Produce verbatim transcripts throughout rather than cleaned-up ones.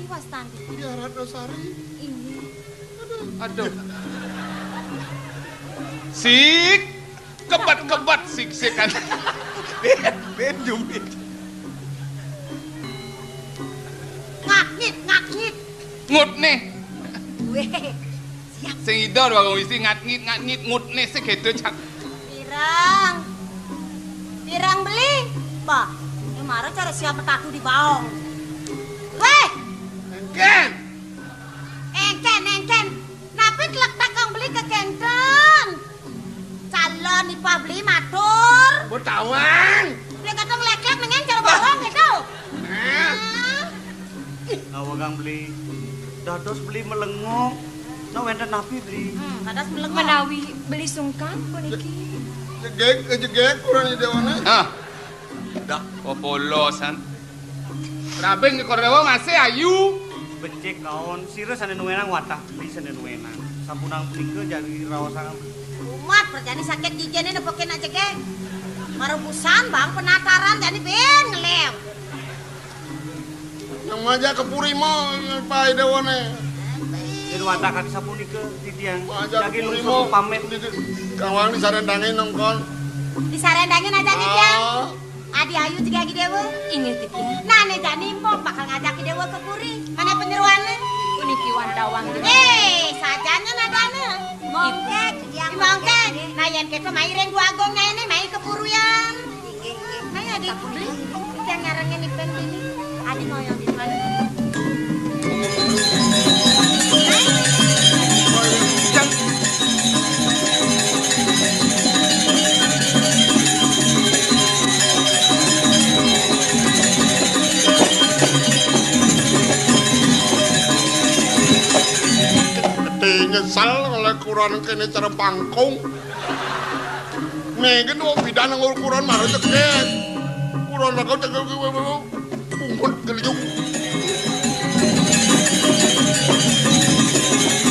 Wastani. Iya, Ratnasari. Ini. Aduh. Sik, kebat-kebat sik-sikan. Ben, ben jumit. Ngaknyit, ngaknyit. Ngut nih. Weh, siap. Sing ida warung isi ngaknyit, ngaknyit, ngut nih sik gitu, Cak. Pirang. Pirang beli. Bah, ini mara cara siap metaku di baong. Weh, engken. Engken, engken. Napi telek takang beli ke kenten? Calon ipah beli matur. Mbok tawang. Dia kata ngeleklek nengen cara bawang gitu. Nah. Nah. Ngawegang beli. Dados beli melengok. Nah, wenten napi beli? Hmm, dados melengok. Menawi beli sungkan puniki. Jegeg, jegeg kurang di dewane. Hah. Dah, popolosan. Rabing Cokor Dewa masih ayu. Becik kaon, sira sane nuwenang watah beli sane nuwenang. Sampunang punika jagi raosang. Umat perjani sakit jijene nepokin aja ke. Marubusan bang penataran jani ben ngelem. Nang maja ke puri mo, Pak Dewane. Yen watah kaki sapunika titiang. Maja jagi ke puri lungsur mo. Pamit. Kawang disarendangin nongkon. Disarendangin aja titiang. Ah. Adi ayu jegagi dewa. Inggih titiang. Nah, ne jani mpok bakal ngajak dewa ke puri. Mana penyeruannya? Puniki wantawang. Eh, sajanya nadane. Mongkek, mongkek. Nah, yen keto mai ring Dwagung nyaene mai ke purian. Inggih, inggih. Ayo, Dik. Yang ngarangin ipen ini. Adi ngoyong di mana? Ati nyesel oleh kuran kene cara bangkung. Megen wong bidan nang ukuran mara cekek. Kuran rego cekek kuwi, kuwi, kuwi. Pungut geliung.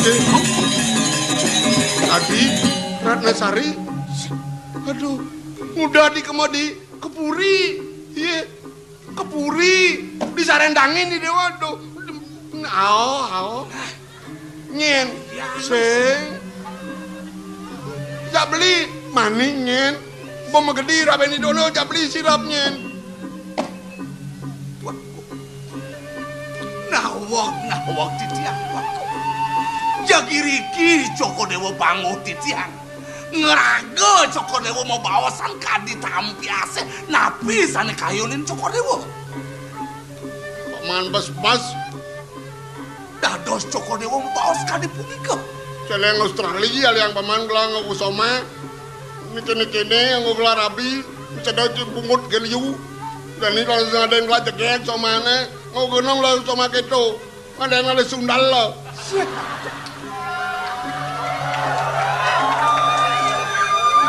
Eh, Adi, Ratnasari. Aduh, muda di kemudi kepuri. Iya. Kepuri, disarendangin di dewa, aduh. Ao, ao. Nyen, sing. Jak beli mani nyen. Bom gede rabeni dono, jak beli sirap nyen. Nawang, nawang titiang. Jagi riki Cokor Dewa banguh titiang. Ngraga Cokor Dewa mabaosan kadi tampi asih napi sane kayunin Cokor Dewa. Paman bas-bas. Dados Cokor Dewa mabaos kadi punika. Celeng Australia liang paman gelang aku soma. Niki-nikine nganggo gelar rabi, sedang bungut geliu. Dan ini kalau ada yang gelar jegek somane, nganggo gunung lah soma keto. Ada yang ada sundal lo.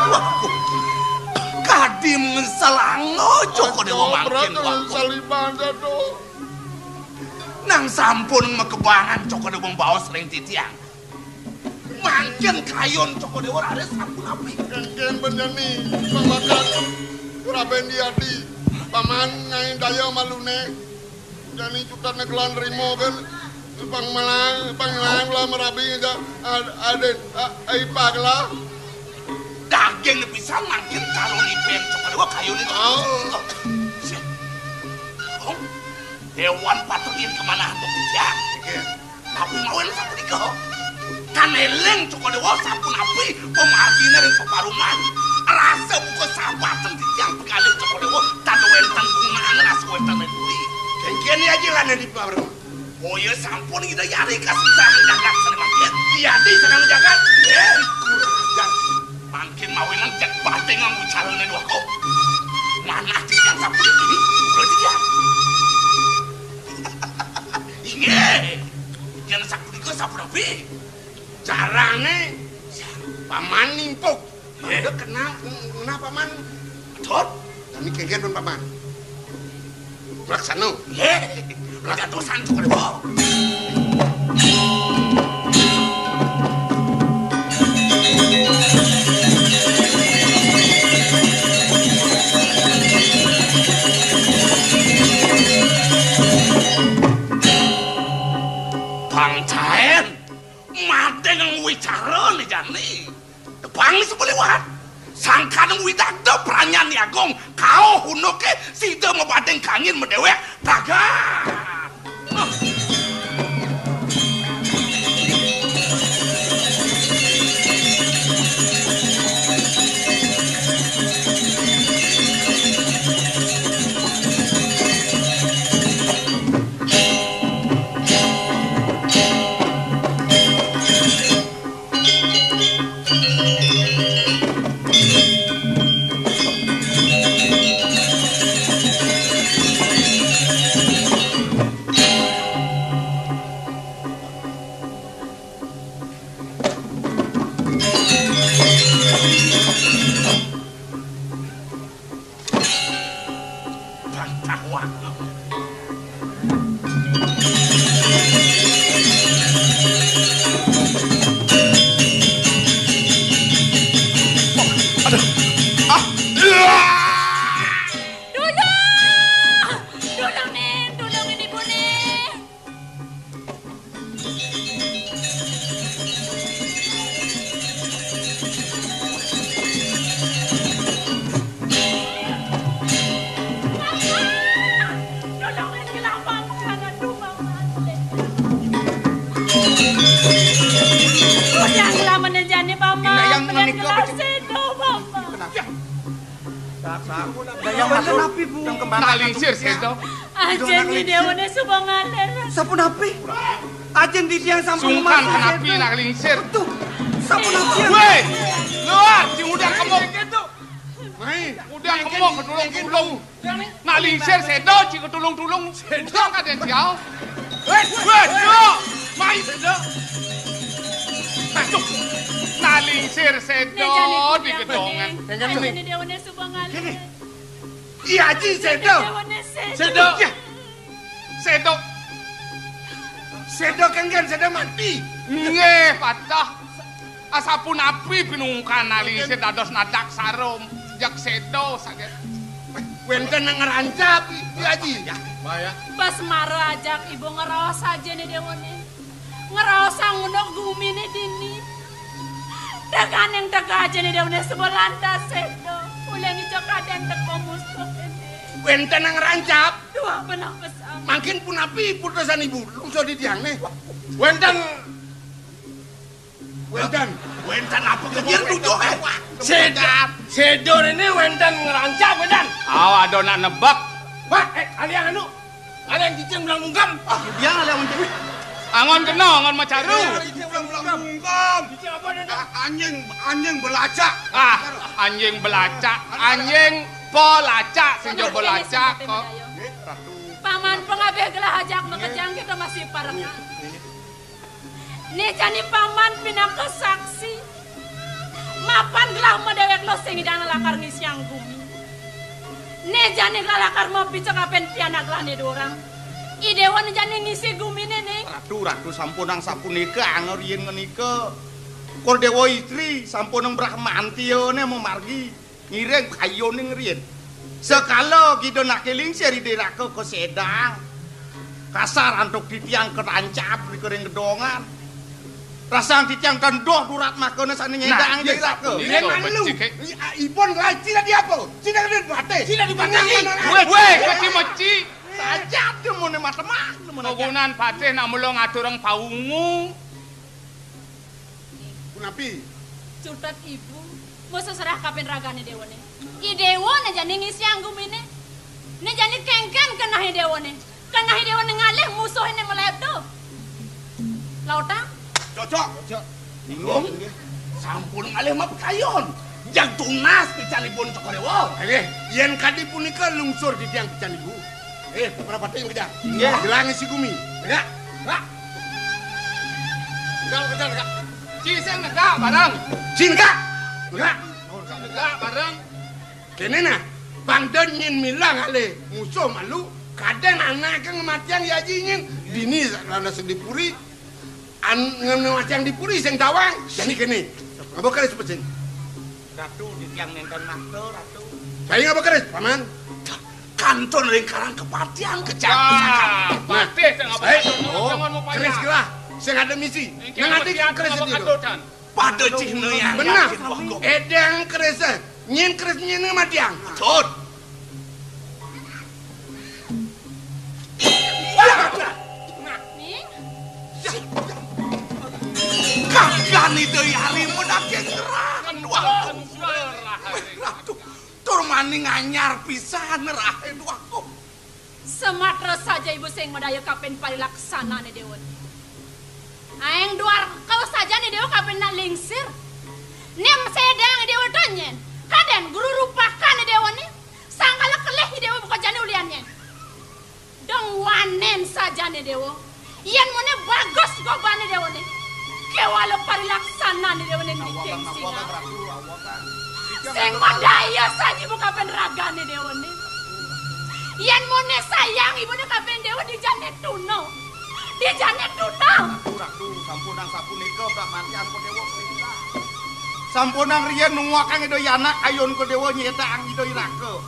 Waduh. Kadi mengsel ango Cokor Dewa mangkin, waduh. Saliban satu. Nang sampun makebangan Cokor Dewa baos ring titiang. Mangkin kayun Cokor Dewa raris sampun apik. Kengken benjani, Bang Bakar. Rabendi adi. Paman ngai daya malune. Jani cutat negelan rimo kan. Pang melang, pang melang lah merabi aja. Ad-, adin, a-, ai pagla. Daging pisan mangkin kalau ipen Cokor Dewa kayun itu. Oh. Sih. Oh. Dewan patut yen kemana tuh, Jang? Iya. Tapi mau eling sapunika. Kan eling Cokor Dewa sampun apik pemardine ring peparuman. Rasa buka sahabat teng titiang penggalih Cokor Dewa, tan wenten gunaan rasa wenten ring puri. Kengken ya aja lah di paruman. Oh ya sampun, kita yari kasih sarang jagat sane mangkin. Iya di sarang jagat. Ya. Kurang ajar. Mangkin mawinan jak bate nganggo carane dua kok. Manah titiang sapunika. Kula titiang. Inggih. Yen sapunika sapunapi? Carane paman nimpuk. Nggih. Mangga kenal, kenal paman. Betul. Kami kengken pun paman. Laksana. Nggih. Laksana santuk. Pang sepuliwat. Sangkan widagda pranyan Ni Agung, kauh unduké sida mabading kangin madéwék pragat. Bantah waktu. Aduh. Ah. Dulung! Dulung, Ning! Dulungin ibu, Ning! Udah ngelamun jani, Paman. Udah ngelas sedo, Paman. Dayang matur, napi, Bu? Nak lingsir séda. Ajin Ni Déwané suba ngalih. Sapunapi? Ajin titiang sampun sungkan mati kenapi séda. Nak lingsir. Betul. Sapunapi? Wéh, luar, sing udah kemuk. Mai, udah kemuk, kedulung-dulung. Nak lingsir séda, ci kedulung-dulung. Séda kadén sial. Wéh, wéh, yo. Mai séda. Masuk. Nak lingsir séda di gedongan. Ajin Ni Déwané suba ngalih. Iya, Ji, séda. Séda. Iya. Séda. Séda kéngkén, séda mati. Nggih, patah. Asapunapi pinungkan nak lingsir dados nadak sarum. Sejak séda saget. Wénten nang ngrancap, Ji Aji. Pas mara ajak ibu ngraos ajin Ni Déwané. Ngraosang unduk guminé dini. Teganing teka ajin Ni Déwané suba lantas séda. Ulih ngica kadén teka musuh ini. Wénten nang ngrancap. Tuah benah pesan. Mangkin punapi putusan ibu, lungsur titiangé. Wénten. Wénten. Wénten apa? Séda, séda ini wénten ngrancap, wénten. Aw, ada nak nebak. Wah, eh, kalian anu. Ada yang cicing belang bungkam. Ah, dia ada yang cicing. Angon kena, angon macaru. Ada yang cicing belang bungkam. Cicing apa dia? A-, anjing, anjing belacak. Ah, anjing belacak, anjing pelacak, sing ja belacak kok. Paman pengabih gelah ajak makejang kita masih parengan. Né jani paman pinaka saksi. Mapan gelah madéwék lo sing ngidang lakar ngisiang gumi. Né jani gelah lakar mapicekapin pianak gelah né dua orang. I Déwa né jani ngisi guminé, Ning. Ratu, ratu, sampunang sapunika, angger yén ngenika. Kor Déwa Istri sampunang brahmantiané mamargi. Ngiring kayuning riin. Sekala gida naké lingsir i diraka kasédang. Kasar antuk titiang kerancap di kering gedongan. Rasang titiang tendoh durat makana sané nyédang diraka. Nah, iya, sapunika. Yén malu, becik, eh. I-, a-, ipun lain sida diapa? Sida kadén patih. Sida dipatih. Wéh, wéh, meci-meci. Saja demoné matemak, demoné. Pagunan patih nak mula ngaturang pawungu. Punapi? Cutet ibu, masa serah kapin ragané déwané. I déwa né jani ngisiang guminé. Né jani kéngkén keneh i déwané. Keneh i déwané ngalih musuh né melebdo. Lautang? Cocok. Cocok. Bingung. Sampun ngalih mapekayon. Jag tunas picanipun Cokor Déwa. Nggih. Yén kadi punika lungsur titiang pican ibu. Eh, prapati makejang. Nggih. Gelang isi gumi. Tegak. Tegak. Tegak, makejang, tegak. Ci sing negak bareng. Ci negak. Tegak. Negak bareng. Kéné nah, bangda nyén milang alih musuh malu, kadén anaké ngamatiang i aji nyén. Dini lantas di puri, an-, ngamatiang di puri sing tawang. Jani kéné. Ngaba keris pecing? Ratu, titiang nénten makta, Ratu. Saya ngaba keris, Paman? Kantun ring karang kapatihan kecak. Wah, nah, patih sing ngaba eh, kantun, oh, jangan mau payah. Keris gelah, sing ada misi. Nang ati keris ngaba dia. Kantun. Pada cihna yang benar. Édang keresa. Nyén keres nyén matiang. Tut. Ning. Kagan Ida Yari medaging ngerah. Wah. Ratu. Tur maning anyar pisan ngerahé duaku. Sematra saja ibu sing madaya kapin parilaksanané déwa. Aéng duarka sajané déwa kapin nak lingsir. Nim sédang déwa tonyén. Kadén guru rupakané déwa nim. Sangkala kelih déwa buka jani ulian nyén. Dong wanén sajané déwa. Yén muné bagus gobané déwané. Kéwala parilaksanané déwané niking sing aku. Sing madaya saja ibu kapin ragané déwané. Yén muné sayang ibuné kapin déwa dijané tuna. Dijané tuna. Ratu, ratu, sampunang sapunika, Brahmanti angkon déwa perintah. Sampunang riyen nunguakang Ida Yanak, ayun ka déwa nyedang Ida Iraka.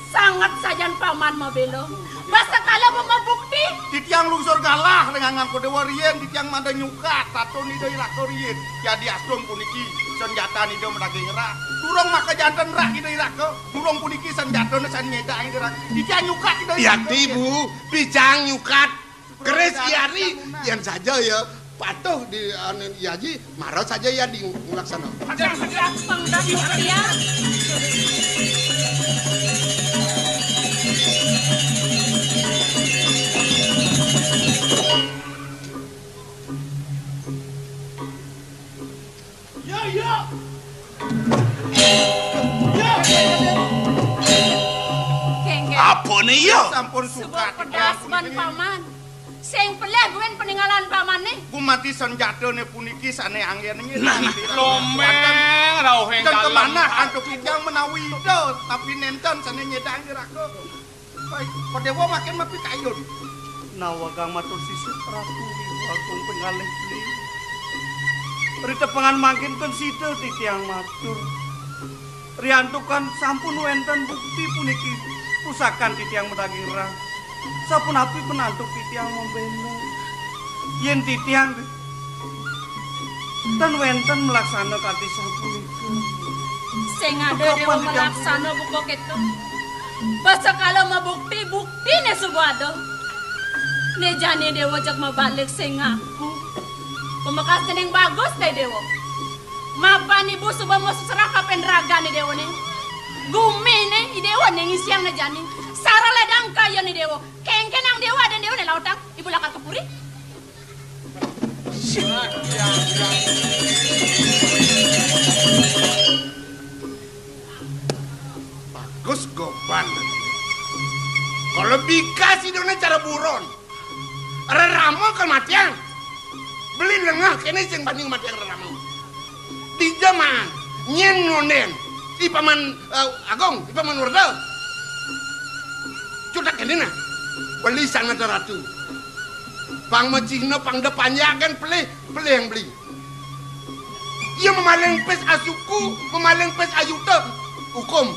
Sanget sajan paman mabéla. Basa kala mabukti. Titiang lungsur galah ring angkon déwa riyen, titiang mangda nyukat tatun Ida Iraka riyen. Yadi astun puniki, senjatan Ida madaging rah. Durung makajanten rah Ida Iraka, durung puniki senjatane sane nyedang Ida Iraka. Titiang nyukat Ida Iraka. Yati, Bu, picang nyukat. Keris Yari, yen saja ya patuh di, anu, Yaji, mara saja ya di nglaksana. Pangdam setia. Ya, ya. Ya, ya, ya, ya. Kengken. Apa ne ya? Sampun suka pedas ban paman. Sing pelih buin peninggalan pamane. Gumanti senjatane puniki sane anggen nggih. Nah, nah, lomeng rauhing dan dalem. Kemanah antuk titiang menawi ida, tapi nenten sane nyedang diraka. Baik, Padewa makin mapikayun. Nawegang matur sisip Ratu Agung Penggalih Beli. Ritepengan mangkin ten sida titiang matur. Riantukan sampun wenten bukti puniki pusakan titiang madaging rah. Sapunapi penantuk titiang membela. Yen titiang Tan wenten melaksana kanthi sapunika. Sing ada dewa melaksana buka keto. Basa kala mabukti, buktine suba ada. Ne jani dewa jak mabalik sing ngaku. Pamekas dening bagus te dewa. Mapan ibu suba masusrah kapen ragane dewane. Gumine i dewa ning isiang ne jani. Sara ledang kaya ne dewa. Kengkenang dewa dan dewa ne lautang. Ibu lakar kepuri. Bagus goban. Kalau bikas idone cara buron. Rerama kan matiang. Beli lengah kene sing banding matiang rerama. Dija maan, nyen ngonden, i Paman, eh, Agung, i Paman Werda. Cutek kene nah, beli sanget ratu. Pang macihna, pang da panjakan pelih, pelih yang beli. Ia memaling pes asuku, memaling pes ayuta, hukum.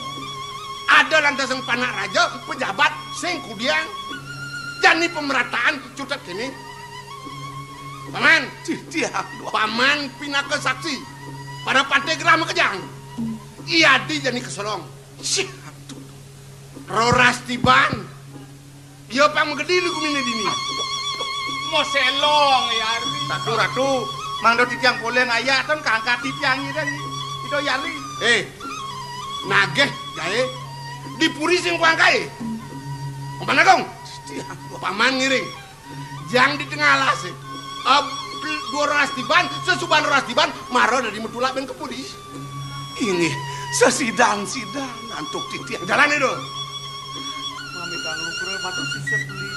Ada lantasan panak raja, pejabat, sing kudiang. Jani pemerataan, cutek kene. Paman. Titiang, Paman pinaka saksi. Pada pate gerah makejang. Iadi jani kesolong. Sih, aduh. Roras tiban. Ia pang magedi lu gumine dini. Moselong, ya, Ari. Ratu, Ratu. Mangda titiang poleng ayah, ten kangkat titiang ida, ida Yari. Eh, nageh, jae. Di puri sing kuangkai. Paman Agung. Titiang, Paman ngiring. Jang di tengah alas, eh. Ab-, dua roras tiban, sesuban roras tiban, mara dari metulak ben kepudi. Inggih, sesidan-sidan antuk titiang. Jalan itu. Mamitang lugra matur sisip beli.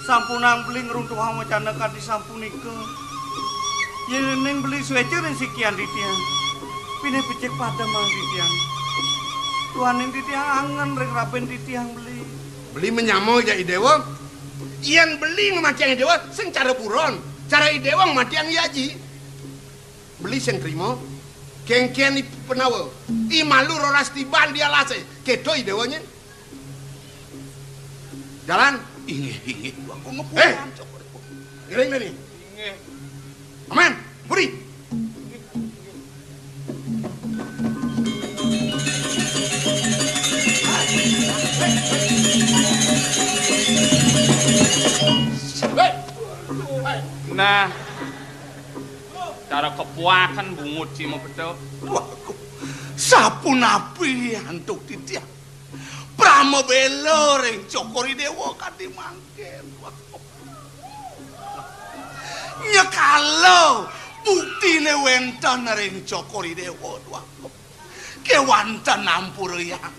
Sampunang beli ngruntuhang wacana kadi sampunika. Yening beli sueca ring sikian titiang. Pinih becik pademang titiang. Tuaning titiang angen ring raben titiang beli. Beli menyama ja i dewa. Yen beli ngamatiang i dewa, sing cara buron. Cara i dewa ngamatiang i aji. Beli sing trima. Kengken i penawa. I malu roras tiban di alase. Keto i dewa nyen. Jalan. Inggih, inggih. Aku ngepuan, eh. Ngiring dene. Inggih. Aman, buri. Nah, cara kepuakan bungut si mepeta. Waduh, sapunapi antuk titiang? Pramabéla ring Cokor I Déwa kadi mangkin. Waduh. Nyekala buktiné wénten ring Cokor I Déwa. Waduh. Kéwanten ampurayang.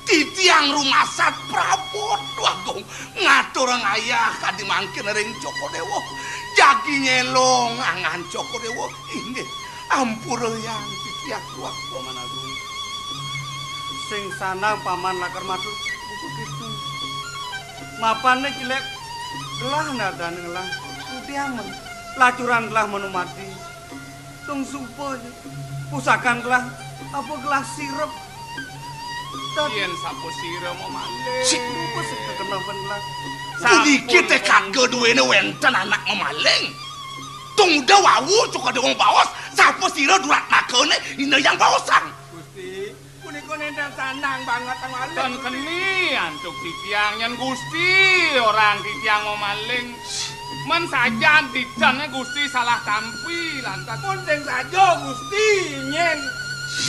Titiang rumasat prabot, Dwagung, ngaturang ayah kadi mangkin ring Cokor Déwa. Jagi nyelong angan Cokor Déwa. Inggih, ampurayang titiang, Dwagung. Paman Agung. Sing sanang Paman lakar matur buka kéto. Mapané jelék gelah nadané ngelah. Udiang men. Lacuran gelah manumadi. Tung suba ja. Pusakan gelah, apa gelah sirep? Tad- Yén sapa sira mamaling? Sik, apa sing kakenepan gelah? Puniki té kagé duéné wénten anak mamaling. Tung udah wau cukup ada wong baos, sapa sira duratnakané, ina yang baosang. Gusti, punika nénten sanang banget ang maling, Gusti. Ten keni antuk titiang, nyén Gusti, orang titiang mamaling. Men sajan titiangé Gusti salah tampi, lantas. Pun sing saja, Gusti, nyén.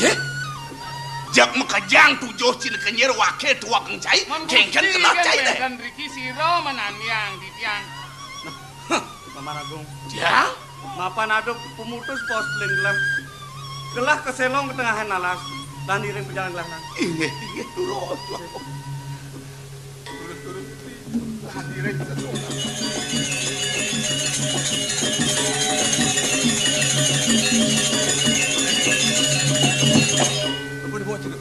Yé? Jak makejang tujuh cina kenyir waké tuak cai, men kéngkén Gusti kena kan cai deh. Wénten riki sira menaniang titiang. Nah, Paman Agung. Tiang? Mapan ada pemutus pos pelin gelah. Gelah keselong ke tengahan alas. Lan iring pejalan gelah nang. Inggih, inggih, durus. Durus, durus. Lan iring sesuatu. Ampun, Bu, cukup.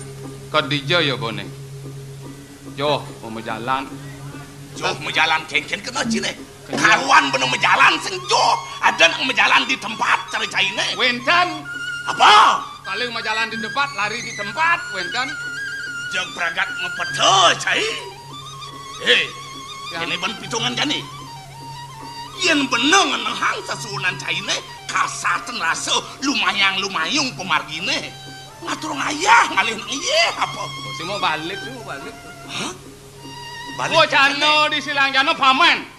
Kadija ya, Bone? Joh, mau majalan. Joh, majalan kéngkén kena ciné. Karuan bener majalan sing joh. Ada nak majalan di tempat cara cainé. Wénten. Apa? Kalau majalan di tempat, lari di tempat, wénten. Jeg pragat mepeta cai. Hé, ya. Ini ben pitungan jani. Yén bener ngenehang sesuunan cainé, kasaten rasa lumayang-lumayung pamarginé. Ngatur ngayah ngalih nang iye apa? Sing mau balik, sing mau balik. Hah? Balik. Oh, jana di silang jana paman.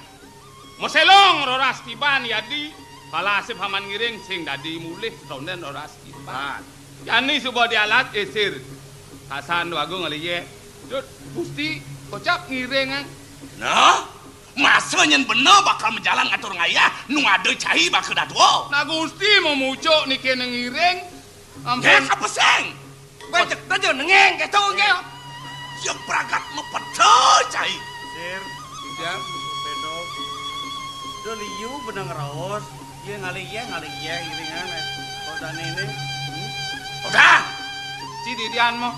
Meselong roras tiban yadi, palase paman ngiring sing dadi mulih tonden roras tiban. Jani suba dialat isir. Kasan wagung ngalih ye. Dut, Gusti, kocap ngiring, ah. Nah, masa nyén bener bakal majalan ngatur ngayah, nu ada cai bakal dadua. Nah, Gusti mau mucuk niki ngiring. Ampun. Nggih, apa sing? Bajek taja nengeng keto nggih. Ya pragat mepeta cai. Sir, ya. Pedog. Do liu benang raos. Iya ngalih iya, ngalih iya, iringan, eh. Kok dane ini? Hmm? Udah. Ci didian mo.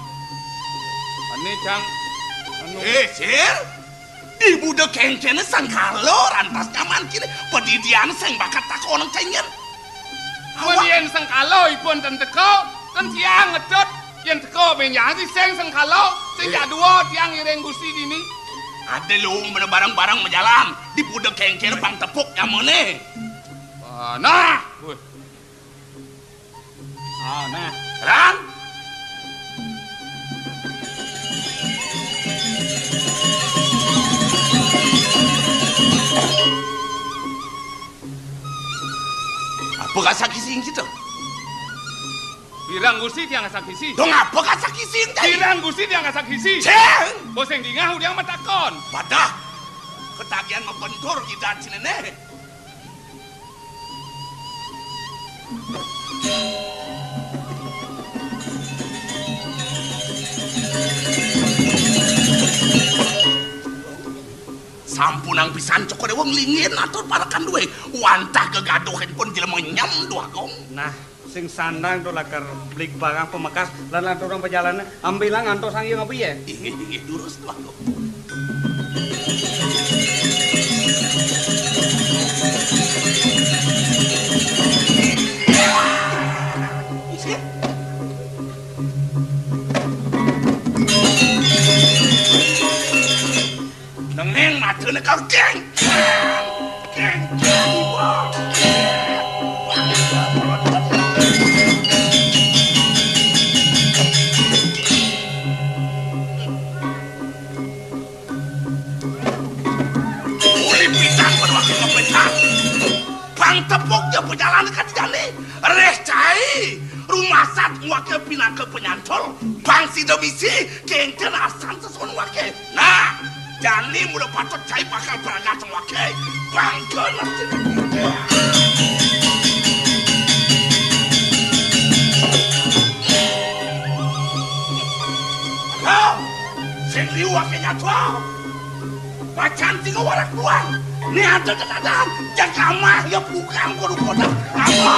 Ane cang. Anu. Eh, Sir. Di buda kengkene sengkala rantas nyaman kini. Pedidian sing bakat takonan cenyen. Mun yen sengkala ipun ten teka, kan tiang ngedot. Yen teka benjang si sing sengkala, sing jak dua tiang iring Gusti dini. Ada lu bener bareng-bareng majalan. Di buda kengkene pang tepuk nyamane. Ah, nah. Wih. Ah, nah. Ran. Apa kasak ising kita? Birang Gusti tiang kasak isi. Dong apa kasak ising tadi? Birang Gusti tiang kasak isi. Ceng. Boseng dingah udiang matakon. Padah. Ketagihan mabentur kita sini nih. Sampunang pisan cokor dewa nglingin atur parekan duwe. Wantah gegaduhin pun jelema nyem dua gong. Nah, sing sandang to lakar beli barang pemekas lan lanturang perjalanan. Ambilang antos sang yang apa ya? Inggih, inggih, durus tuh aku. Nengeng matane karo geng. Geng, geng, wah. Tepuk ya pejalan ka jani. Reh cai, rumasat nguake pinaka penyantol, bang sida misi, kenten asan sesuun nguake. Nah, jani mula patut cai bakal berangkat nguake, bangka nasi. Halo, sing liu nguake nyatua. Macan tiga warak luang. Ni ada ketadan, jaga mah ya bukan kono kota. Apa?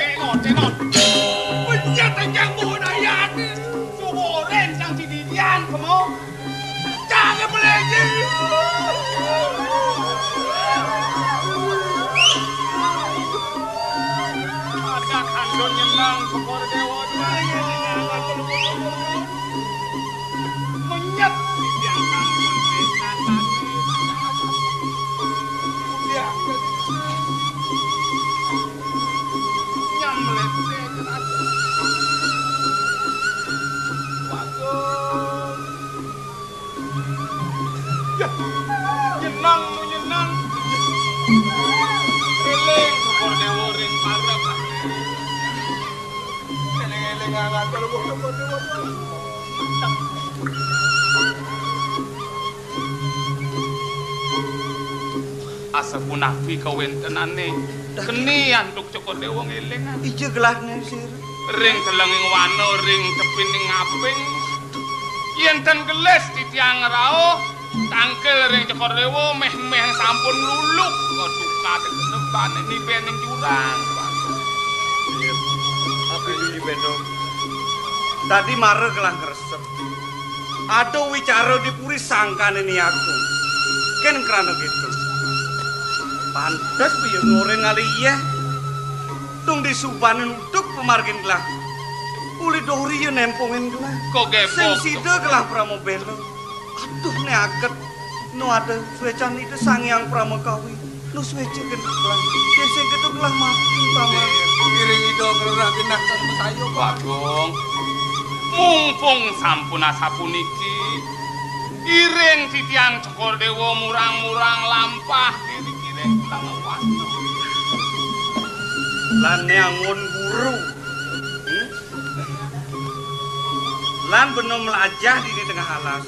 Tenot, tenot. Pencet aja gua dayat. Subuh orang sang sididian, kamu. Jangan belajar. Ada kandun nyenang, syukur dewa. Menyet. Nyamlet. Waduh. Yah, nyenang, nu nyenang. Eling, syukur dewa ring parep. Eling-eling ngatur, syukur dewa. Asapunapi kawentenane. Keni antuk Cokor Dewa ngelingan. Ija gelahne, Sir. Ring telenging wana, ring tepining ngaping. Yen ten gelis titiang ngrauh, tangkil ring Cokor Dewa meh-meh sampun luluk ka tukad nebane nibening jurang. Api duli bendong. Tadi mara gelah ngresep. Ada wicara di puri sangkane niaga. Ken krana gitu. Pantes biya ngoreng ngalih iya. Tung di subaning uduk pamargin gelah. Uli dohri ya nempungin gelah. Kok gepok? Sing sida gelah pramobela. Aduh, ne aget. No ada suecan Ida Sang Hyang Pramakawi. Lu suwe jegen gelah. Dese getu gelah mati, Paman. Iring Ida ngrerah genah kang masayup. Bagong, mumpung sampun asapuniki, iring titiang Cokor Dewa murang-murang lampah ngiring-iring langewan. Lan ne angon guru. Hmm? Lan bena mlajah dini tengah alas.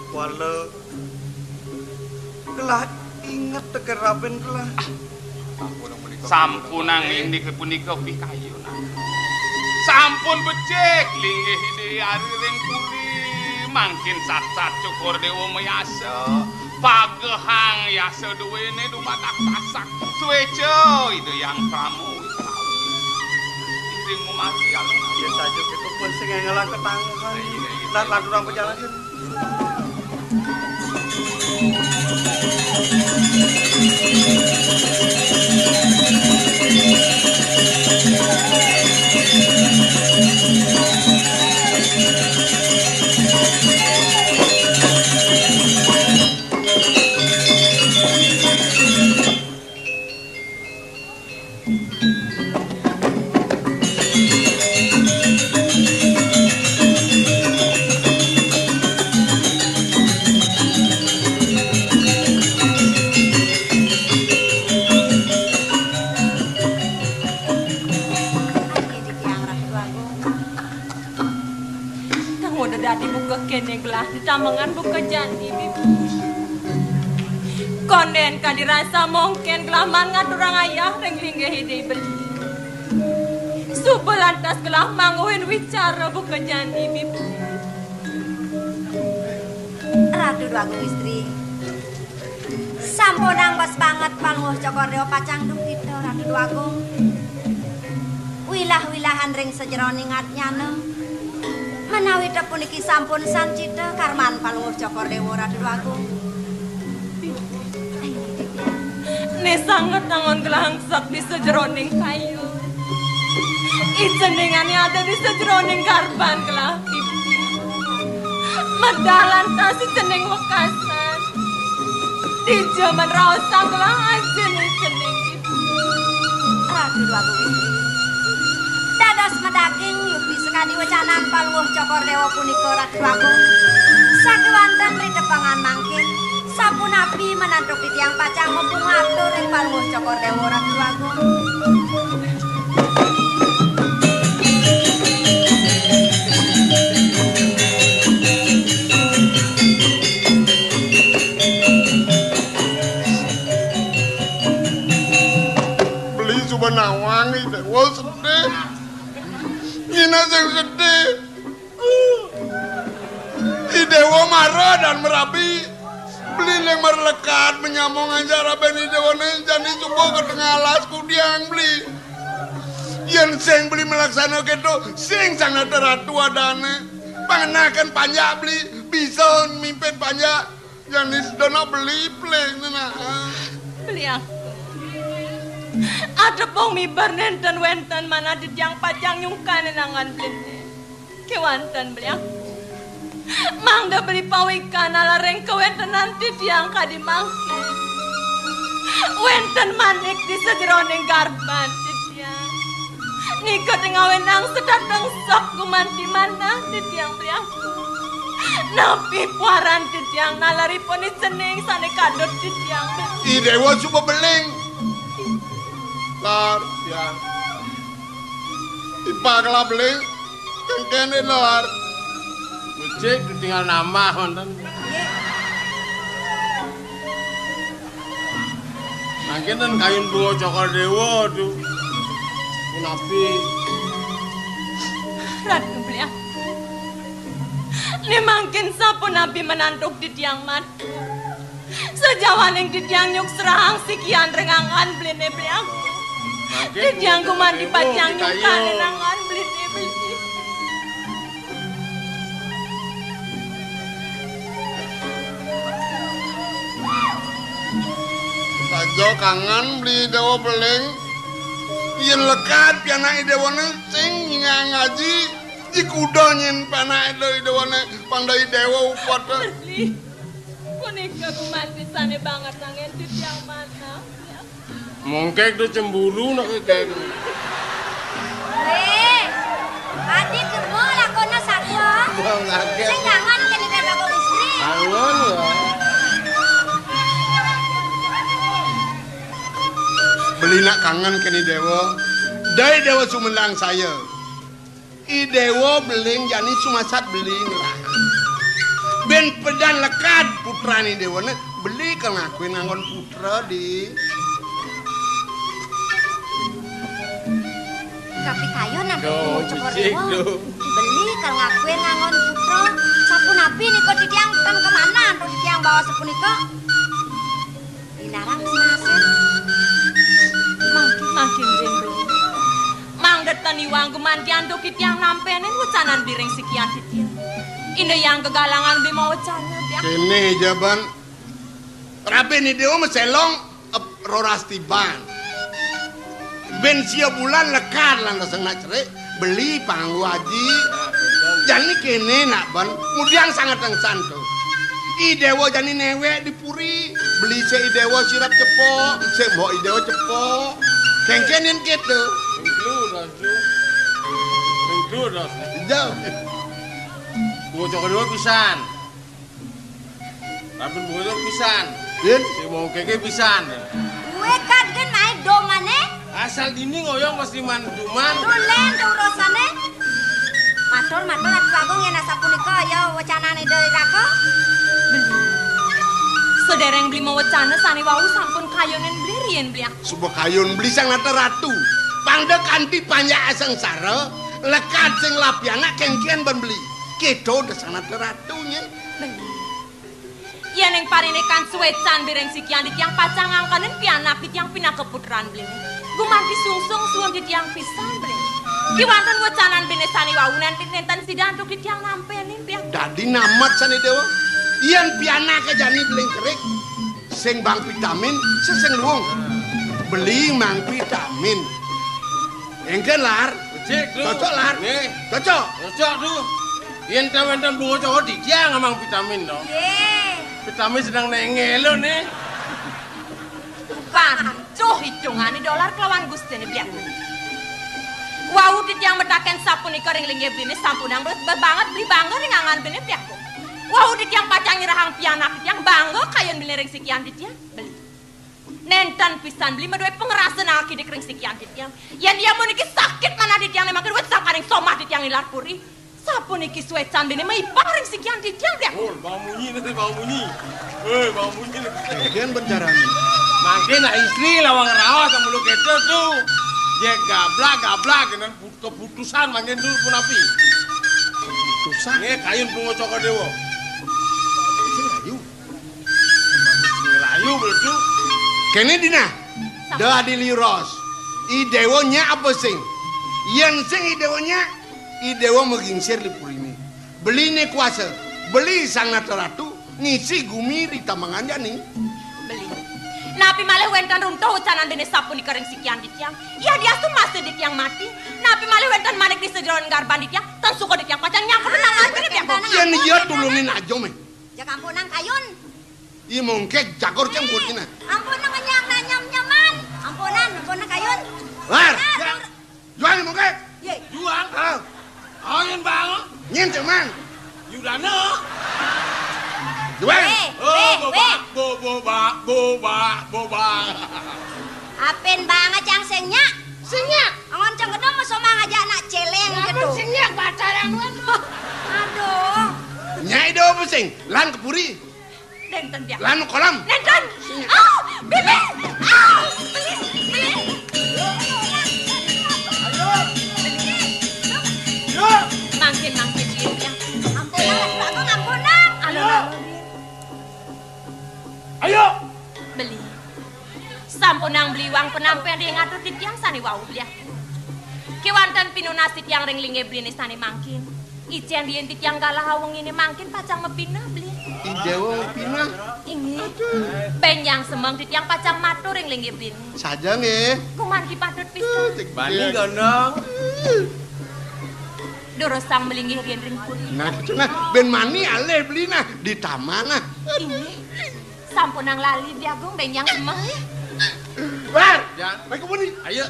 Kuala Gelah inget teken raben gelah. Sampunang indik punika pikayunan. Sampun becik linggih Ida Hyang ring puri, mangkin satsat Cokor Dewa mayasa, pagehang yasa duwene dumadak tasak. Sueca Ida Hyang Pramu Witrawi. Iring mumati alun-alun. Ya saja kita pun sing ngelah ketangguhan. Iya, iya. Lan lanturang perjalanan. Tang udah dadi buka kene gelah ditamengan buka jani, Bibi. Konden kadi rasa mongken gelah man ngaturang ayah ring linggih Ida beli. Suba lantas gelah mangguhin wicara buka jani, Bibi. Ratu Dwagung Istri. Sampunang bes banget Palungguh Cokor Dewa pacang duhita, Ratu Dwagung. Wilah-wilahan ring sajeroning adnyana. Menawi tepuniki sampun sancita karman Palungguh Cokor Dewa, Ratu Dwagung. Ayo, Bibi. Sanget angon gelangsek di sajeroning kayu. Ijeningane ada di sajeroning garban gelah pipi. Medal lantas ijening wekasan. Dija men raosang gelah ajin ijening pipi. Ratu Dwagung Istri. Dados medaging yukti sekadi wecanan Palungguh Cokor Dewa punika, Ratu Dwagung. Sakewanten ritepengan mangkin, sapunapi menantuk titiang pacang mumpung atur ring Palungguh Cokor Dewa, Ratu Dwagung. Beli suba nawang, Ida Dewa sedih. Ina sing sedih. Ida Dewa mara dan merabi. Beli ning merlekat menyamong anjar aben Ida Dewa ne jani suba ka tengah alas kudiang beli. Yen sing beli melaksana keto, sing sang nata ratu adane. Pangenaken panjak beli, bisa mimpin panjak. Jani sedana beli pling nah. Beli aku. Atepung miber nenten wenten manah titiang pacang nyungkanin angan beli. Kewanten beli aku. Mangda beli pawikan ala ring kawentenan titiang kadi mangkin. Wenten manik di sajeroning garban titiang. Nika tengah wenang sedateng sok gumanti manah titiang beli aku. Napi puaran titiang nalaripun ijening sane kadut titiang beli. Ida Dewa suba beling. Lar, ya. Ipak lah beling. Kengkene lar. Becik tinggal nambah wonten. Mangkin ten kayun bunga Cokor Dewa tu. Punapi. Ratu beli aku. Ni mangkin sapunapi menantuk titiang matur. Sajawaning titiang nyuksrahang sikian ring angan beline beli aku. Mangkin titiang gumanti pacang nyungkanin angan beline beli. Saja kangen beli Dewa beling. Yen lekad pianak Ida Dewane sing nyingang ngaji, jikuda nyen panak Ida Dewane pang dai Dewa upet. Beli. Punika gumanti sane banget nanging titiang manah. Mongkek tu cemburu nak kek. Weh, adi kebo lakona satwa. Bang kaget. Sing kangen kene Ida Dewa istri. Kangen ya. Beli nak kangen kene Dewa. Dai Dewa Sumendang saya. I Dewa beling jani sumasat beling lah. Ben pedan lekad putrane Dewane beli ka ngakuin nganggon putra, di. Tapi kayun nang Duh, Cokor becik, Dewa. Duh. Beli ka ngakuin nganggon putra. Sapunapi nika titiang ten kemana antuk titiang bawa sapunika? Inarang sinasen. Mangkin, mangkin ring beli. Mangda ten iwang gumantian duki tiang nampenin wecanan biring sikian titiang. Inda yang gegalangan beli mawecana tiang. Kene jaban. Rabin Ida Dewa meselong, ep, roras tiban. Ben sia bulan lekad lan raseng nak cerik, beli panganggo aji. Jani kene nak ben, mudiang sanget engsan tu. I Dewa jani newek di puri, beli sik I Dewa sirap cepok, sik mbok I Dewa cepok. Kengkenin gitu. Ringklu, Rasu. Ringklu, Rasu. Jauh. Bocok kedua pisan. Rampun bocok pisan. Din? Si mau keke pisan. Kue kan gen naik domane? Asal dini ngoyong mesti manduman. Dulen urusane. Matur, matur, Ratu Agung, yen asapunika ya wecanane Dewi Raka. Beli. Sedereng beli mawecana sane wau sampun kayunin beli riyen beli. Suba kayun beli sang nata ratu. Pangda kanti panjak asangsara, lekad sing lapianak kengkian ban beli. Keto da sang nata ratu nyen. Beli. Yen ing parinikan suwecan biring sikian titiang pacang ngangkenin pianak titiang pinaka putran beli. Gumanti sungsung suwun titiang pisan beli. Kiwanten wecanan beli sane wau nenten sida antuk titiang nampenin pian. Dadi namet sane dewa. Yen pianake jani beling kerik, sing bang pitamin, sesing luwung. Beli mang vitamin. Éngkén, Lar? Becik, Dul. Cocok, Lar? Nggih. Cocok? Cocok, Dul. Yén ta wénten bunga cokor titiang mang vitamin, to. Nggih. Vitamin sedang nengel lho, nih. Pancuh idungané dolar kelawan gustiné biak. Wau titiang mataken sapunika ring linggih beliné sampunang bebanget beli bangga ring angan beliné biak. Wau titiang pacang nyerahang pianak titiang bangga kayun beliné ring sikian titiang. Beli. Nénten pisan beli madué pangrasa nangak kidik ring sikian titiang. Yén ia puniki sakit manah titiang né mangkin wit sangkaning somah titiang nilar puri. Sapuniki suécan beliné maipah ring sikian titiang, Biak. Oh, bang munyi nih, bang munyi. Eh, bang munyi nih. Kemudian berjalan. Mangkin nak istri lawang raos sama lu kéto tuh. Dia gablak, gablak, kéné put-, keputusan mangkin dulu punapi. Keputusan? Nggih, kayun pungo Cokor Déwa. Sing rayu. Sing rayu, betul. Kéné dina. Sapa? Da adi liu raos. I Déwa nyak apa sing? Yén sing I Déwa nyak, I Déwa magingsir di puriné. Beliné kuasa, beli Sang Nata Ratu, ngisi gumi ri tambangan jani. Beli. Napi malih wénten runtuh wecanan beliné sapunika ring sikian titiang? Yadiastun masih titiang mati. Napi malih wénten manik di sajeroning garban titiang? Tan suka titiang pacang nyangkut nang beliné, Biak. Yén iya tulungin aja, méh. Jak ampunang kayun. Iya mongkek jakor cang buat kena. Ampunang nyang nanyam-nyaman. Ampunang, ampunang kayun. Lar. Nah, ya. Jual mongkek. Yé. Jual? Ah. Ayo, Bang. Nyin cemang. Yudana. Jual. Wéh, oh, wéh, boba, wéh. Bo-, boba, boba, boba. Apin bang cang sing nyak? Sing nyak. Angon cang gedong masuk mang aja anak celeng gitu. Sing nyak pacaran. Aduh. Nyai do apa sing? Lan kepuri. Nénten, Biak. Lan kolam. Nénten. Ah, Bibi. Ah, Beli, Beli. Ayo. Ayo. Mangkin, mangkin, Biak. Ampunang, Agung, ampunang. Aduh, aduh, aduh. Ayo. Beli. Sampunang beli wang penampén ring atur titiang sané wau beli. Kéwanten pinunas titiang ring linggih beliné sané mangkin. Icén yén titiang galah awenginé mangkin pacang mapinah beli. I Déwa mapinah. Inggih. Bénjang semeng titiang pacang matur ring linggih beliné. Saja nggih. Gumanti patut pisan. Bani gondong. Durusang malinggih riin ring puri. Nah, gitu nah. Bén mani alih beli nah di taman nah. Inggih. Sampunang lali, Biak Agung, bénjang semeng. Bar! Ya. Baik, kebun nih. Ayo.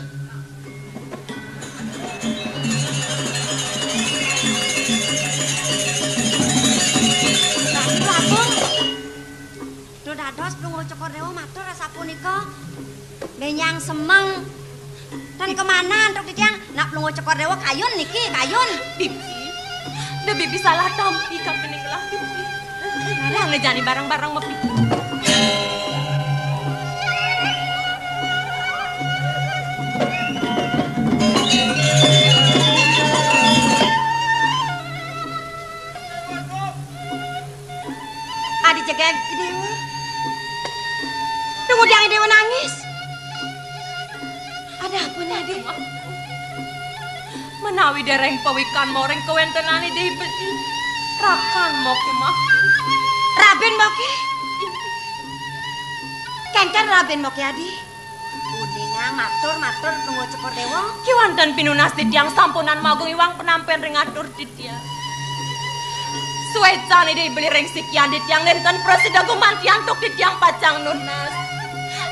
Biak Agung. Duh dados, Plungo Cokor Déwa matur asapunika. Bénjang semeng. Tan kemana antuk titiang? Nak Plungo Cokor Déwa kayun niki, kayun. Bibi, da Bibi salah tampi kapining gelah Bibi. Lah ngejani barang-barang mapikir. Adi jegég I Déwa. Tunggu tiang I Déwa nangis. Ada apa nih, Adi? Menawi dereng pawikan moring kawéntenan I Déwa beli. Rakan moké mah. Rabin moké? Kéngkén rabin moké, Adi? Uningang matur, matur, Plungo Cokor Déwa. Kéwanten pinunas titiang sampunang magung iwang penampén ring atur titiang. Suécan I Déwa beli ring sikian titiang nénten prasida gumanti antuk titiang pacang nunas.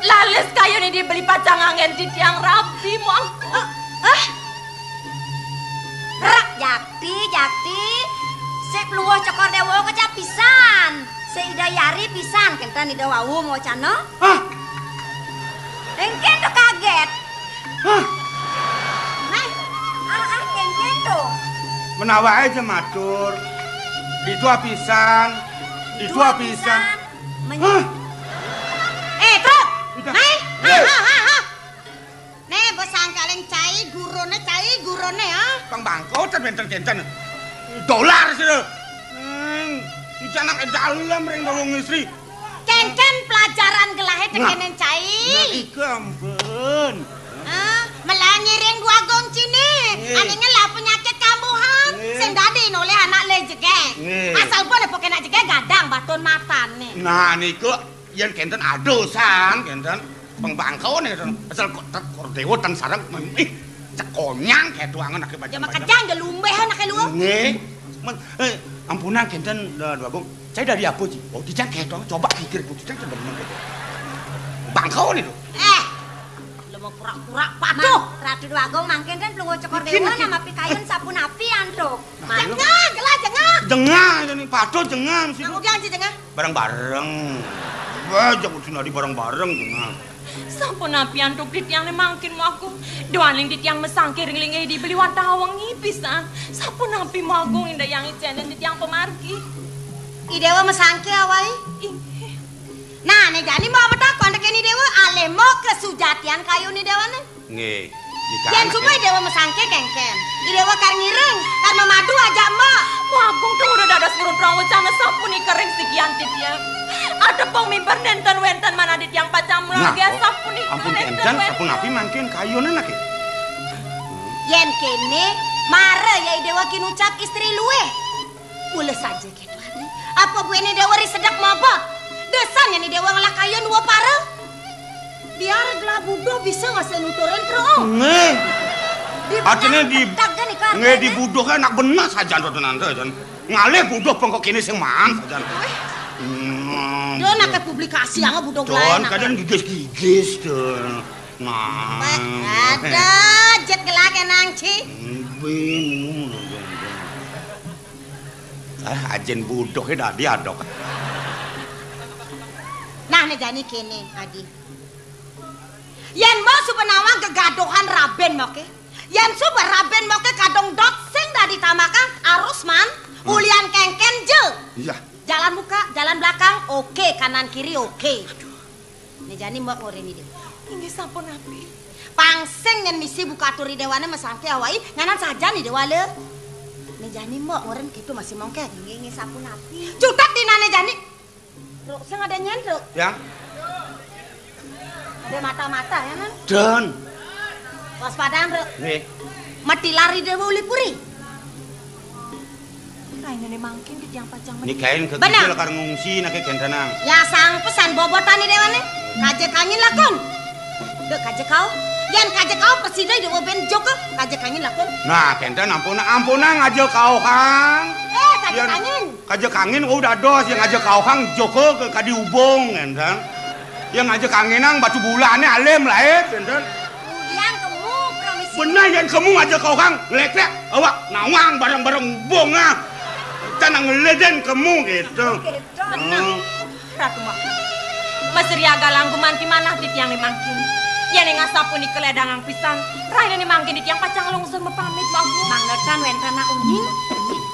Lalis kayun I Déwa beli pacang anggén titiang rabi mangko. Ah, ah. Rak jakti, jakti. Sik Plungo Cokor Déwa kecap pisan. Sik Ida Yari pisan, kénten Ida wau mawacana. Hah? Éngkén to kagét. Hah? Nah, ah, ah, éngkén to. Menawi aja matur. Ditu apisan. Ditu apisan. Men- Hah? Eh, truk. Udah. Nah, ha, ha, ha, ha. Né, bos sangkaling cai guruné, cai guruné, ah. Pang bangko ten wénten kénten. Dolar sira. Hmm, iki anak dalem ring dawuh istri. Kéngkén pelajaran gelahé tekénén cai. Nah, iku ampun. Ah, mela ngiring dua gong ciné. Nggih. Ané ngelah penyakit kambuhan, nggih, sing dadi nolih anak lé jegég. Nggih. Asal boleh poké anak jegég gadang batun matané. Nah, niku yén kénten adosan, kénten. Pang bangkané to. Asal kok tek kor déwa ten sareng, ih, cekonyang kéto angen aké. Ya bajang-bajang. Makejang ya lumbéh anaké luwung. Nggih. Men, eh, ampunang kénten, Dé Agung. Saya dari apa, Ci? Oh, dijang kéto, coba kikir, Bu, dijang coba menang kéto. Bangkané to. Eh, lu mau pura-pura patuh. Ratu Dé Agung mangkin kan pelungguh cekor déwa nama pikayun sapunapi antuk. Jengah, gelah jengah. Jengah, ini patuh jengah mesti. Kamu jangan sih jengah. Bareng-bareng. Wah, jangan sih nadi bareng-bareng jengah. Sapunapi antuk titiang né mangkin Mbok Agung. Duaning titiang masangké ring linggih Ida beli wantah wengi pisan. Sapunapi Mbok Agung indak yang icénin titiang pamargi. I Déwa masangké awai? Inggih. Nah, né jani Mbok matakon tekén I Déwa, alih Mbok kasujatian kayun I Déwané. Nggih. Yén suba I Déwa masangké kénkén. I Déwa kar ngiring, kar mamadu ajak Mbok. Mbok Agung tuh udah dados ngrutrong ucana sapunika ring sikian titiang. Ada pang mimbar nénten wénten manah titiang pacang melanggar sapunika. Ampun nénten kénten, wénten. Sapunapi mangkin kayuné naké. Yén kéné, mara ya I Déwa kinucap istri luih. Mula saja kéto, Adi. Apa buéné Déwa ri sedek mabot? Desan yén I Déwa ngelah kayun dua para. Biar gelah buduh bisa masih nuturin terus. Nggih. Artinya di, nggih, dibuduh kan anak bener saja to tenante jan. Ngalih buduh pengko kéné sing maan saja. Hmm. Dia nak publikasi yang buduh lain. Kadang gigis-gigis to. Nah. Ada jet gelah kenang, Ci. Bin. Ah, ajin buduhé dadi adok. Nah, né jani kéné, Adi. Yén Mbok suba nawang gegaduhan rabin Mboké. Yén suba rabin Mboké kadung dot sing dadi tamakan, arus man, ulian kénkén ja. Iya. Jalan muka, jalan belakang, oké, kanan kiri, oké. Né jani Mbok ngorin I Déwa. Inggih sapunapi. Pang sing yén misi buka atur I Déwané masangké awai, nyanan sajan I Déwa lé. Né jani Mbok ngorin kéto masih mongkét. Inggih, inggih sapunapi. Cutet dina né jani. Ruk, sing ada nyén, Ruk. Ya. Ada mata-mata ya, Nan? Don. Waspadaan, Ruk. Nggih. Mati lari Déwa uli puri. Rainané mangkin titiang pacang mati. Nikain ke benar. Kecil kar ngungsi naké kéntenang. Ya sang pesan bobotan I Déwané. Kaja kangin lakon. Dek kaja kau. Yén kaja kau presida I Déwa bén joka. Kaja kangin lakon. Nah, kénten ampun, ampun ngaja kau kang. Eh, kaja kangin. Kaja kangin wau dados yang ngaja kau kang joka ke kadi ubung kénten. Yang ngaja kanginang batu bulané alim laé kénten. Ulian kemu, permisi. Bener yén kemu ngaja kau kang, ngléklék, awak nawang bareng-bareng bong ah. Tan ngeledén kemu kéto. Kéto, nah. Hmm. Ratu Mbok. Masriagalang gumanti manah titiang né mangkin. Yén ing asapunika lédangang pisan, rainané mangkin titiang pacang lungsur mapamit, Mbok. Mangda tan wénten anak uning,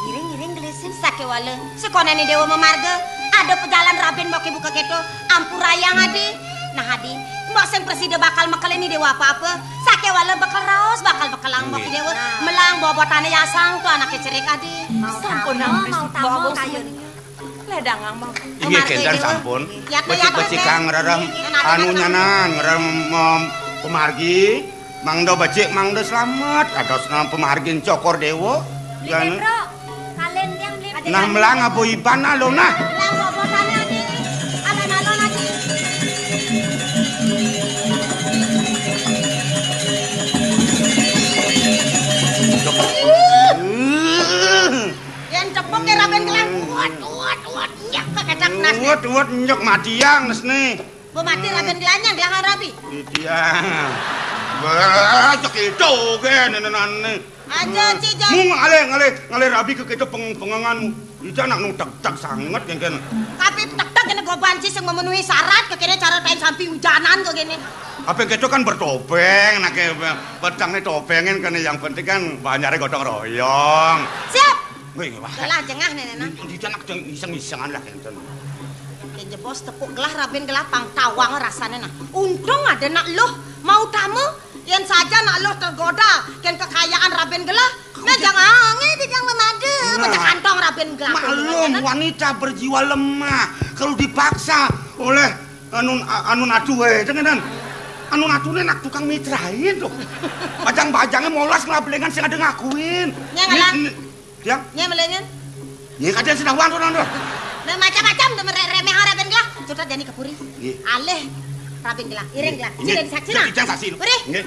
ngiring-ngiring gelisin. Sakéwala, sakonén I Déwa mamarga, ada pejalan rabin Mboké buka kéto, ampurayang Adi. Nah, Adi, Mbok sing presida bakal mekelin I Déwa apa-apa. Sakéwala bekel raos bakal bekelang Mbok I Déwa. Nah. Melang bobotané yasang to anaké cerik, Adi. Sampun, mau tamu, mau tamu, Mbok. Kayun. Lédangang, Mbok. Inggih, kénten sampun. Becik-becik kang ngrerem anu nyanan, ngrerem, em, pamargi. Mangda becik, mangda slamet. Kadosna pamargin Cokor Déwa. Beli Pétruk. Kalén tiang beli Pétruk. Nah, melang abo iban alon nah. Melang bobotané adi. Alon-alon adi. Yén cepuk ya rabén gelang. Uwet, uwet, uwet, nyek ka kecak nas. Uwet, uwet, nyek matiang nas né. Pemati rabén gelanyang, gelangan rabi. Itiang. Wah, cek itu gé nénénané. Aja, Ci, Jang. Mung ngalih, ngalih, ngalih rabi ke kita peng-, penganganmu. Ida nak nu teg-teg sanget kéné. Tapi teg-teg kéné goban Ci sing memenuhi syarat, kéné cara tain sampi hujanan kéné. Apa kita kan bertopeng, nak ke petangnya topengin kéné, yang penting kan banjarnya gotong royong. Siap. Wih, wah. Gelah jengah néné nah. Ida nak iseng-isengan lah kénten. Ké jebos tepuk gelah rabén gelah pang tawang rasané nah. Untung ada nak luh mau tamu, yén saja nak luh tergoda kén kekayaan rabén gelah. Nah, jangan angin di yang memadu, nah, pecah kantong rabén gelah. Maklum, wanita berjiwa lemah kalau dipaksa oleh anu, anu natu, eh, jangan. Anu natu né nak tukang mitrain to. Bajang-bajangé molas ngelabelingan sing ada ngakuin. Nyang ada. Ni, ni, ya? Nyang melengan. Nyang kadén sedawang to, to. Nah, macam-macam to, remeh-remeh rabén gelah. Cutet jani ka puri. Nggih. Alih Rabi gelah, iring gelah. Sing dadi saksi, nah. Ijang saksi, lho. Wéh. Nggih.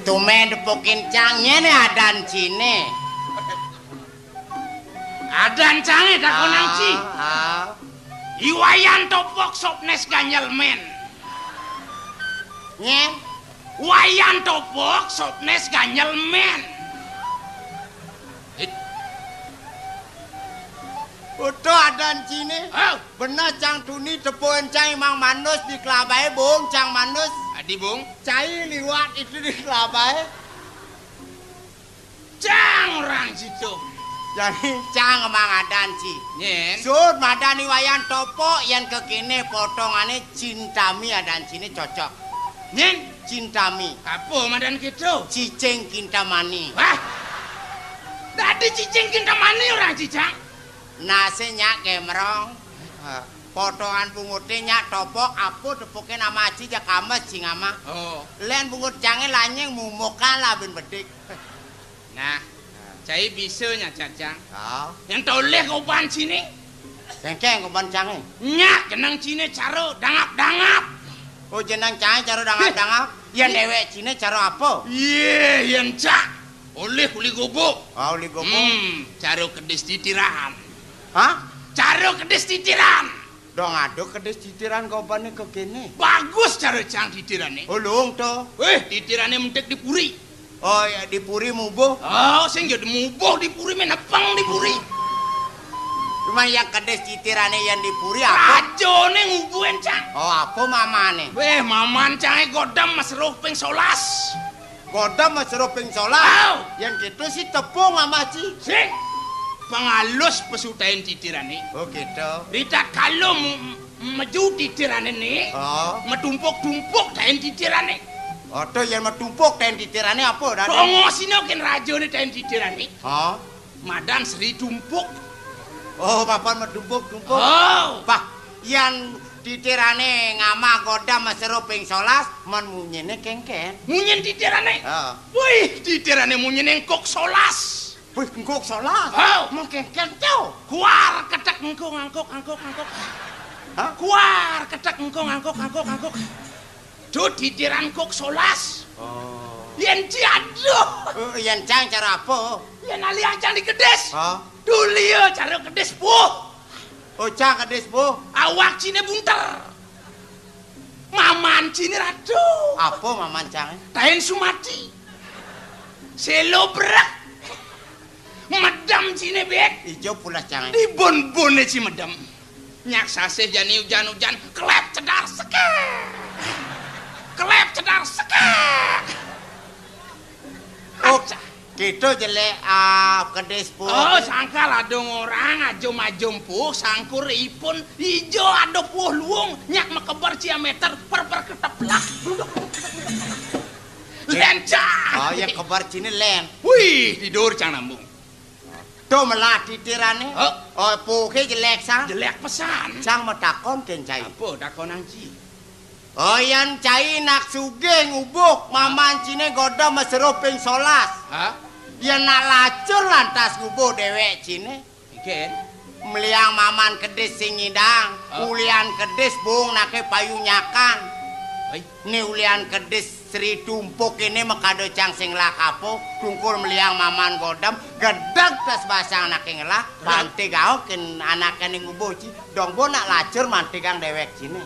Tumén depokin cang nyén adan ciné. Adan cangé takonang ci. Ah, ah. I Wayan Topok sopnés ganjel mén. Nyén? Wayan Topok sopnés ganjel mén. Utuh adan ciné. Oh. Bener cang tuni tepukin cang imang manus di kelabaé, Bung, cang manus. Adi, Bung? Cai liwat itu di kelabaé. Cang orang situ. Jadi cang emang adan ci. Nyén. Sud madan I Wayan Topok yén kekéné potongané Cintami adan ciné cocok. Nyén. Cintami. Apa madan kéto? Cicing Kintamani. Wah. Dadi Cicing Kintamani orang ci, cang. Nasé nyak gemrong. Ah. Potongan bunguté nyak topok, apa tepukin ama ci jak ames cing ama. Oh. Lén bungut cangé lanying mumukan lah bin bedik. Nah, cai bisa nyak cacang. Ah. Yang toleh koban ciné. Kéngkén koban cangé. Nyak jeneng ciné cara dangap-dangap. Oh, jeneng cangé cara dangap-dangap. Yén déwék ciné cara apa? Yé, yén cak. Olih uli gubuk. Ah, uli gubuk. Hmm, cara kedis titiran. Hah? Cara kedis titiran. Dong ada kedis titiran kobané kekéné. Bagus cara cang titirané. Oh, luung to. Wéh, titirané mentik di puri. Oh, ya, di puri mubuh. Oh, sing ya mubuh di puri, menepeng di puri. Cuma yang kedis titirané yang di puri apa? Rajané ngubuhin, cang. Oh, apa mamané? Wéh, maman cangé godam mas roh ping solas. Godam mas roh ping solas. Oh. Yang gitu sih tepung ama ci. Sing. Pengalus pesutain titirané. Oh, gitu. Rita kalau mu- Meju titirané né. Oh. Metumpuk-tumpuk daén titirané. Aduh, yén metumpuk daén titirané apa, Raden? Tongosina kén rajané daén titirané. Oh. Madan Sri Tumpuk. Oh, papan metumpuk-tumpuk. Oh. Bah, yén titirané ngamah godam mesero ping solas, men munyiné kéngkén. Munyin titirané. Heeh. Wih, titirané munyiné engkuk solas. Wih, engkuk solas. Oh. Mengkéngkén to. Kuar ketek engkuk ngangkuk, ngangkuk, ngangkuk. Hah? Kuar ketek engkuk ngangkuk, ngangkuk, ngangkuk. Duh, titiran engkuk solas. Oh. Yén ci aduh. Eh, yén cang cara apa? Yén ali cang dikedis. Hah? Duh, liya cara kedis, puh. Oh, cang kedis, puh. Awak ciné bunter. Maman ciné ratu. Apa maman cangé? Taén sumati. Sélo brek. Medem ciné, Bik. Ijo pulas cangé. Dibon-boné ci medem. Nyak sasih jani ujan-ujan, kelep cedar seké. Kelep cedar seké. Oh, acah. Kéto jelék, ah, kedis puh. Oh, sangkal adung orang, ajum-ajum puh, sangkur ipun, ijo ada puh luung, nyak mekeber ciaméter, per-per keteplak. Lencah. Oh, ya keber ciné lén. Wih, tidur cang nambung. To melah titirané. Oh. Oh, puhé jelék sang. Jelék pesan. Cang matakon kén cai. Apa takonang ci? Oh, yén cai nak sugih ngubuk, maman ciné godam mesero ping solas. Hah? Yén nak lacur lantas ngubuk déwék ciné. Mungkin. Meliang maman kedis sing ngidang, oh, ulian kedis bung naké payu nyakan. Oi. Né ulian kedis Sri Tumpuk ini makada cang sing lakapa, tungkul meliang maman godam, gedeg tas basang anaké ngelah, bante gaok kén anaké ning ubuh ci, dong bo nak lacur mantigang déwék ciné.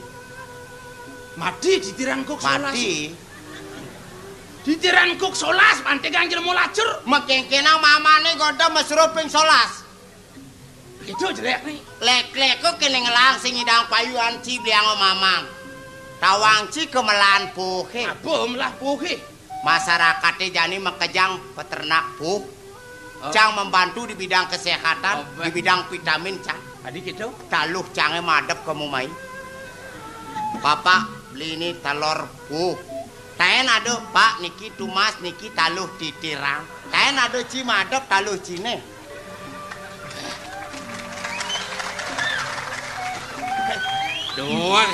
Mati titiran kok solas. Mati. Titiran kok solas, mantigang jelema lacur. Makéngkénang mamané godam mesero ping solas. Itu jelek nih. Lek-lek kok kene ngelang sing ngidang payuan ci bliang mamang. Tawang ci kemelan puhe. Apa melah puhe? Masyarakaté jani makejang peternak puh. Oh. Cang membantu di bidang kesehatan, oh, di bidang vitamin, cang. Adi gitu? Taluh cangé madep ka mumai. Bapak, beli ini telur puh. Taén ada, Pak, niki tumas, niki taluh titirang. Taén ada ci madep taluh ciné. Doang.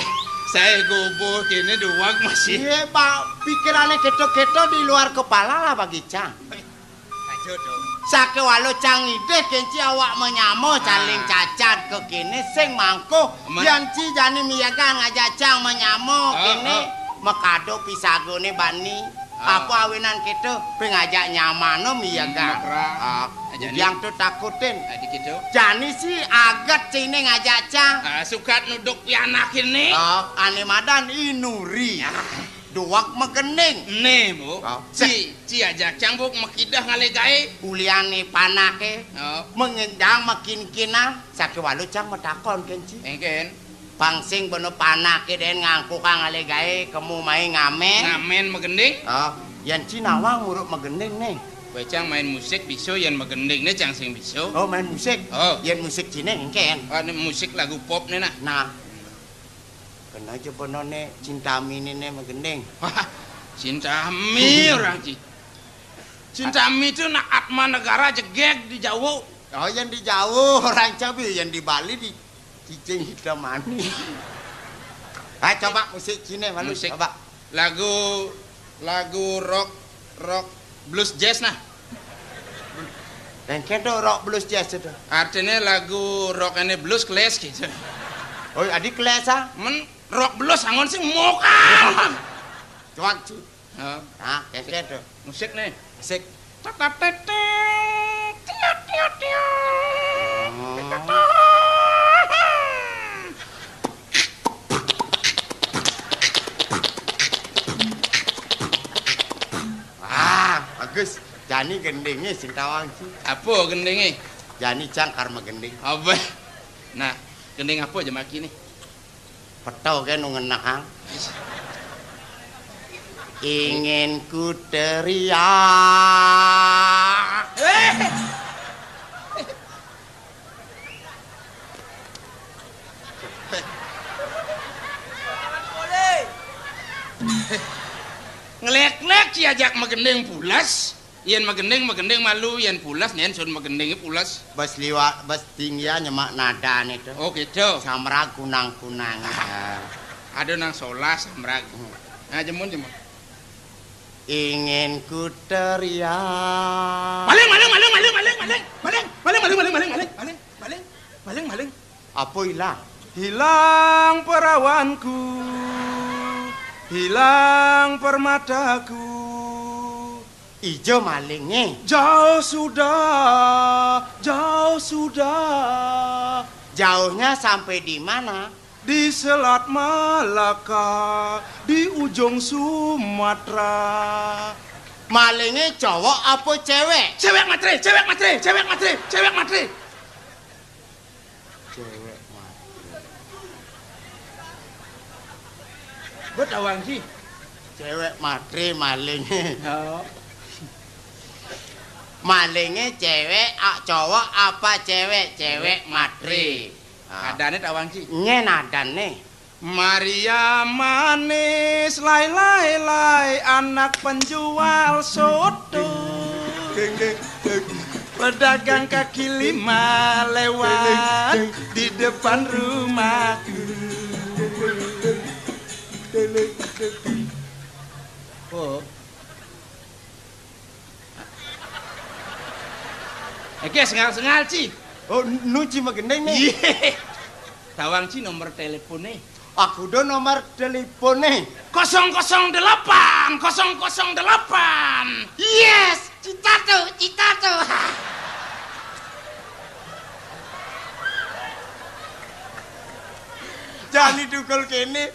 Saya goboh kene doang masih. Iya, Pak. Pikirannya keto-keto di luar kepala lah bagi cang. Aja dong. Sakéwala cang idih kenci awak menyamo, ah, saling cacat ke kene sing mangko. Aman. Yan ci jani miyaga ngajak cang menyamo, ah, kene, ah, mekado pisagone bani. Ah. Apa awinan kita pengajak nyamano miyaga. Hmm, mekrah. Ah, aja nih. Yang tuh takutin. Adi gitu. Jani sih aget cine ngajak cang. Ah, sukat nuduk pianak ini. Ah, ane madan inuri. Ah. Duwak magending. Nih, Bu. Ah. Ci, ci aja cang, Bu, makidah ngale gaé. Uliane panake. Oh. Mengendang makin-kinan. Sakéwala cang matakon kenci. Engken. Pang sing beno panake den ngangkukang ale gaé kemu mai ngamen. Ngamen magending? Oh, yén ci nawang uruk magending né. Kowe cang main musik bisa, yén magending né cang sing bisa. Oh, main musik. Oh. Yén musik ciné engken. Oh, ini musik lagu pop né nah. Nah. Kena aja beno né Cintami né, né magending. Wah, Cintami orang ci. Cintami itu nak Atma Negara jegeg di Jawa. Oh, yang di Jawa orang cabe, yang di Bali di Cicing hitam manis. Ah, coba musik Cina malu, musik. Coba. Lagu, lagu rock, rock blues jazz nah. Dan kento rock blues jazz itu. Artinya lagu rock ini blues clash gitu. Oh, adi clash ah? Men rock blues angon sing mokan. Coba, Ci. Oh. Nah, kento tuh. Musik nih. Musik. Tatateteng, tiot, tiot, tiot. Oh. Ah, bagus. Jani gendinge sing tawang ci. Apa gendinge? Jani cang karma gending. Apa? Nah, gending apa aja maki nih? Peto ke nu ngenahang. Ingin ku teriak. Ngelek-lek ci ajak magending pulas. Yén magending, magending malu, yén pulas, nén sun magending pulas. Bas liwat, bas tinggi nyemak nadané to. Oh, gitu. Samrag kunang-kunang. Ah. Ada nang solah samrag. Hmm. Nah, jemun, jemun. Ingin ku teriak. Maling, maling, maling, maling, maling, maling, maling, maling, maling, maling, maling, maling, maling, maling, maling, maling. Apa ilang? Hilang perawanku, hilang permataku. Ijo malinge. Jauh sudah, jauh sudah. Jauhnya sampai di mana? Di Selat Malaka, di ujung Sumatera. Malinge cowok apa cewek? Cewek matre, cewek matre, cewek matre, cewek matre. Cewek matre. Mbok tawang ki. Cewek matre malinge. Oh. Malinge cewek, a, cowok apa cewek? Cewek matre. Ah. Adane tawang ki. Nyen adane. Maria manis, lai, lai, lai, anak penjual soto. Pedagang kaki lima lewat di depan rumahku. Oh. Oke, sengal-sengal, Ci. Oh, nu Ci magendeng nih. Iya. Tawang Ci nomor teleponnya. Aku do nomor teleponnya. Kosong kosong delapan, kosong kosong delapan. Yes, cita tuh, cita tuh. Jani tukul kene,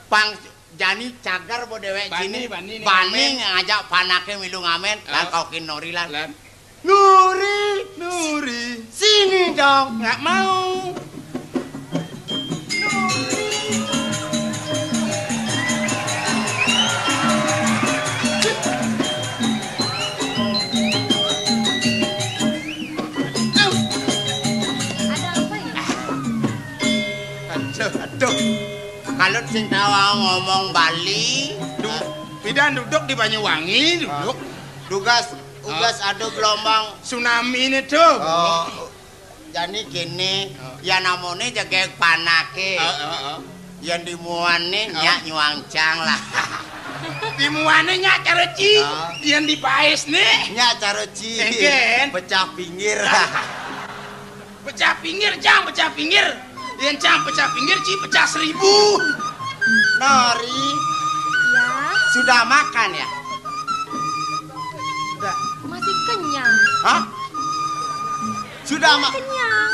pang jani cagar bo dewek bani, cini. Bani, bani ngajak panake milu ngamen, oh. Lan kaukin Nori lan. Lan. Nuri. Nuri. Sini Nggak mau. Ada apa ya? Aduh, aduh. Kalau sing tawa ngomong Bali, du-, pidan duduk di Banyuwangi, duduk. Dugas, ugas ada gelombang tsunami ini tuh. Oh. Jadi gini, oh, ya namanya jegeg panake. Oh, oh, oh. Yang dimuane, oh, nyak nyuangcang lah. Dimuane nyak cara ci, oh, yang dipaes nih. Nyak cara ci. Egen. Pecah pinggir. Pecah pinggir, cang, pecah pinggir. Yang cang pecah pinggir, ci pecah seribu. Nori. Ya. Sudah makan ya? Sudah. Masih kenyang. Hah? Sudah ma-, kenyang.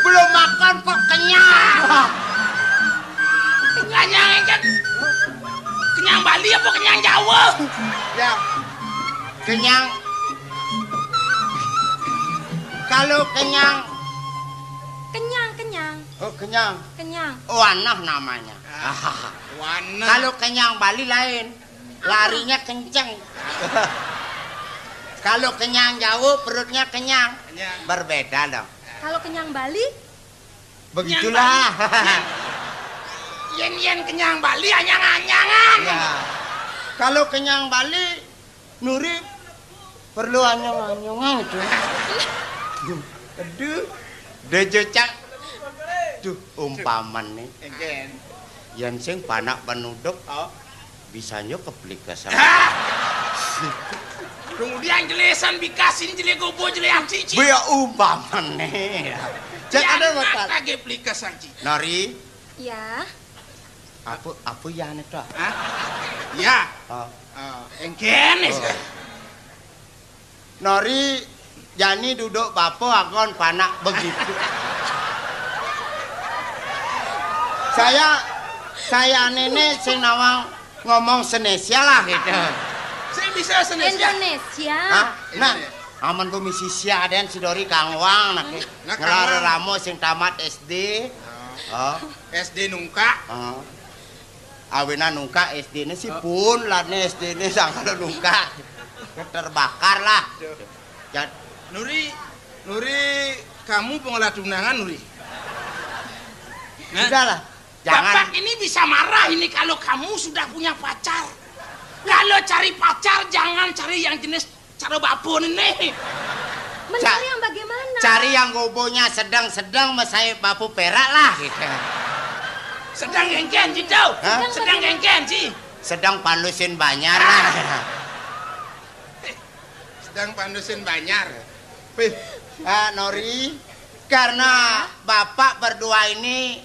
Belum makan kok kenyang. Kenyang kan? Kenyang Bali apa kenyang Jawa? Ya. Kenyang. Kalau kenyang. Kenyang, kenyang. Oh, kenyang. Kenyang. Oh, aneh namanya. Ah, wanah. Kalau kenyang Bali lain. Larinya kenceng. Kalau kenyang Jawa, perutnya kenyang. Kenyang. Berbeda dong. Kalau kenyang Bali? Begitulah. Kenyang Bali. Yen, yen kenyang Bali, anyang-anyangan. Ya. Kalau kenyang Bali, Nuri perlu anyong-anyongan itu. Aduh, dejecak. Duh, umpamane. Egen. Yen sing panak penuduk, oh, bisa nyo keplikesan. Kemudian jelesan bikasin jele gobo jele aci, ci. Ya umpamane. Cek ada bakal. Lagi plikesan, ci. Nori. Ya. Apa, apa ya ane to? Hah? Ya. Oh. Oh, engkene. Oh. Nori, jani duduk bapa agon panak begitu. Saya, saya nene sing nawang ngomong Senesia lah gitu. Saya bisa Senesia. Indonesia. Hah? Nah, Indonesia. Aman ku misi sia den si Dori kangwang nak. Nah, ngelar kangwang. Ramo sing tamat S D. Oh. Oh. S D nungkak. Oh. Awenan nungkak S D-ne sih pun, lane S D-ne sangkal nungkak. Terbakar lah. Jad- Nuri, Nuri, kamu pengolah tunangan, Nuri? Nah, sudahlah, jangan. Bapak ini bisa marah ini kalau kamu sudah punya pacar. Kalau cari pacar, jangan cari yang jenis cara babon ini. Mencari yang bagaimana? Cari yang gobonya sedang-sedang, mesai bapu perak lah gitu. Sedang engken, Ci, tau? Hah? Sedang engken, Ci. Sedang pandusin banjar lah. Sedang pandusin banjar. Pih. Ah, Nori, karena bapak berdua ini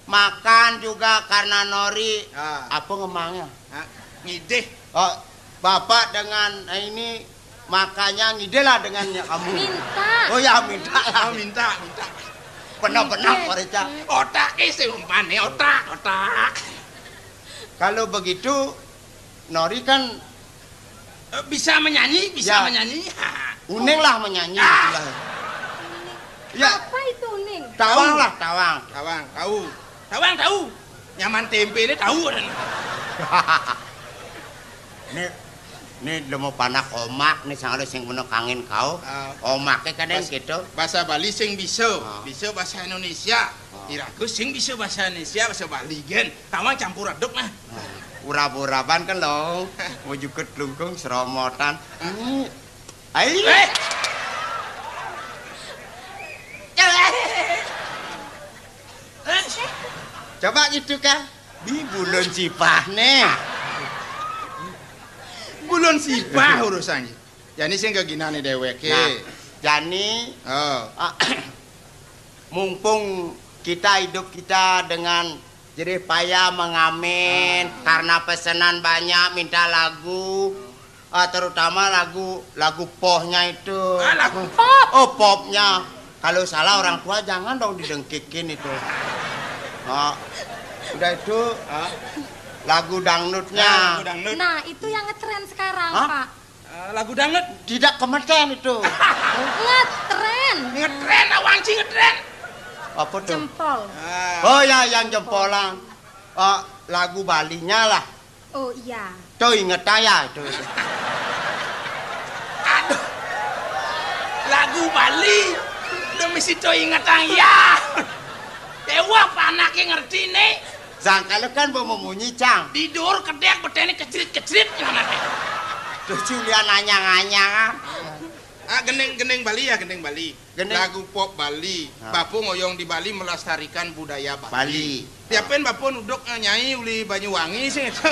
makan juga karena Nori. Ah. Apa ngemangnya? Ah, ngidih. Oh, bapak dengan, eh, ini makanya ngidih lah dengan kamu. Minta. Oh ya, minta lah. Oh, minta, minta. Benar-benar, Pak Rica. Otak sih umpane, otak, otak. Kalau begitu, Nori kan eh, bisa menyanyi, bisa menyanyi. Uning lah menyanyi. Ah. Itulah. Ya. Apa itu uning? Tawang lah, tawang. Tawang, tahu. Tawang, tahu. Nyaman tempe ini tahu. Ini, ini lemo panak omak nih, sangalo sing meno kangin kau. Ah. Omake kadang gitu. Bahasa Bali sing bisa, ah, bisa bahasa Indonesia. Ah. Iraku sing bisa bahasa Indonesia, bahasa Bali gen. Tawang campur aduk nah. Urab-uraban kan lo, mau jukut lungkung seromotan. Ini, ai. Eh. Coba gitu kan. Di bulun sipah nih. Bulun sipah urusannya. Jani sing keginane deweke. Nah, jani, oh, ah, mumpung kita hidup kita dengan jerih payah mengamen, ah, karena pesanan banyak, minta lagu, ah, terutama lagu, lagu pohnya itu. Ah, lagu pop. Oh, popnya. Kalau salah orang tua jangan dong didengkikin itu. Oh, udah itu, ah, lagu dangdutnya. Ah, lagu dangdut. Nah, itu yang ngetren sekarang, hah? Pak. Eh, lagu dangdut. Tidak kemeten itu. Ngetren. Ngetren, awak Sing ngetren. Apa tuh? Jempol. Ah. Oh ya, yang jempolan. Eh, lagu Balinya lah. Oh iya. Tuh ingetan ya, tuh. Aduh. Lagu Bali. Demi si to ingetan ya. Dewa panake ngerti nih. Sangkal kan mau memunyi, Cang. Tidur kedek betene kecrit-kecrit ngono. Tuh Julian anyang-anyang. Ah, gending, gending Bali ya, gending Bali. Gending. Lagu pop Bali. Ah. Bapa ngoyong di Bali melestarikan budaya Bali. Bali. Tiapin bapa nuduk, eh, nyai uli Banyuwangi sing itu.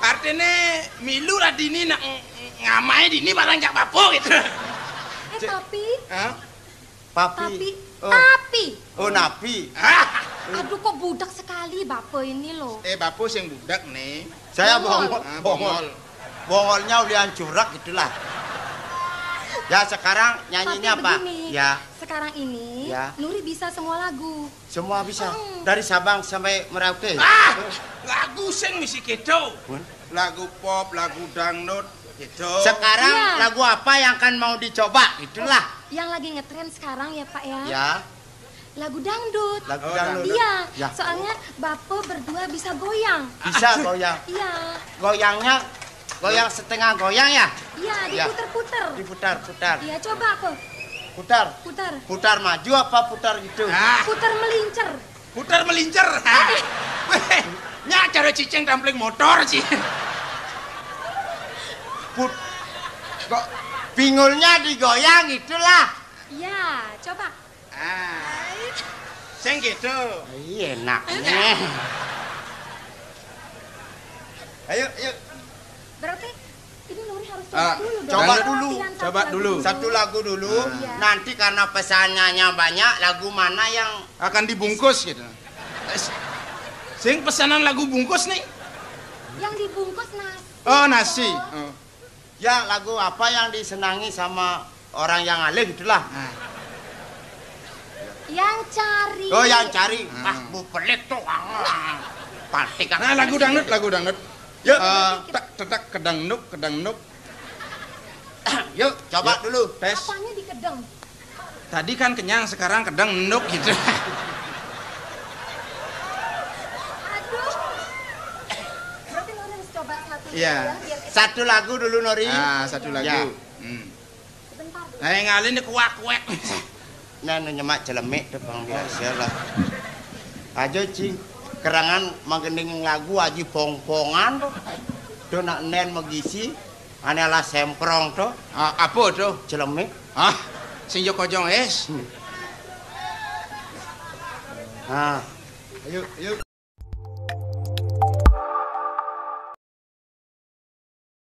Artine milu lah dini nak ng-, ng-, ngamai dini barang jak bapa gitu. Eh, Cek. Tapi. Hah? Papi. Tapi, oh. Tapi. Oh, napi. Hah? Aduh, kok budak sekali Bapak ini loh. Eh, bapa sing budak nih. Saya bongol. Bongol. Ah, bongol. Bongolnya ulian curak itulah. Ya, sekarang nyanyinya apa? Tapi begini, ya. Sekarang ini, ya. Nuri bisa semua lagu. Semua bisa? Mm. Dari Sabang sampai Merauke? Ah, lagu sing mesti gitu. Pun? Lagu pop, lagu dangdut, gitu. Sekarang, iya, lagu apa yang akan mau dicoba? Itulah. Oh, yang lagi ngetren sekarang ya, Pak, ya? Ya. Lagu dangdut. Lagu, oh, dangdut. Iya, ya. Soalnya Bapak berdua bisa goyang. Bisa goyang. Iya. Goyangnya, goyang setengah goyang ya? Iya, ya. Diputer-puter. Diputar-putar. Iya, coba apa? Putar. Putar. Putar maju apa putar gitu? Ah. Putar melincer. Putar melincer. Ah. Weh, nya cara cicing tampling motor sih. Put-, kok pinggulnya digoyang itulah. Iya, coba. Ah. Sing gitu. Iya, enaknya. Ayo, ayo. Berarti ini Nuri harus coba, ah, dulu dong. Coba dulu. Latihan satu lagu dulu. Satu lagu dulu. Ah. Iya. Nanti karena pesanannya banyak, lagu mana yang akan dibungkus gitu. Sing pesanan lagu bungkus nih. Yang dibungkus nasi. Oh, nasi. Oh. Ya, lagu apa yang disenangi sama orang yang alim itulah. Nah. Yang cari. Oh, yang cari. Hmm. Ah, bu pelik tuh. Ah, patik. Nah, lagu dangdut, lagu dangdut. Yuk, eh, tak tetak kedang nuk, kedang nuk. Yuk, coba dulu. Tes. Apanya dikedeng? Tadi kan kenyang, sekarang kedang nuk gitu. Aduh. Berarti Nuri harus coba satu dulu ya, biar kita. Satu lagu dulu, Nori. Ah, satu lagu. Ya. Hmm. Sebentar dulu. Eh, ngalih nih kuak-kuek. Nah, nu nyemak celemik tuh, Bang, biasa lah. Aja, Cing. Kerangan manggending lagu aji pongpongan tuh. Tuh nak nen magisi, ane lah semprong tuh. Ah, apa tuh? Celemik. Ah, sing yo kojong es. Hmm. Ah. Ayo, ayo.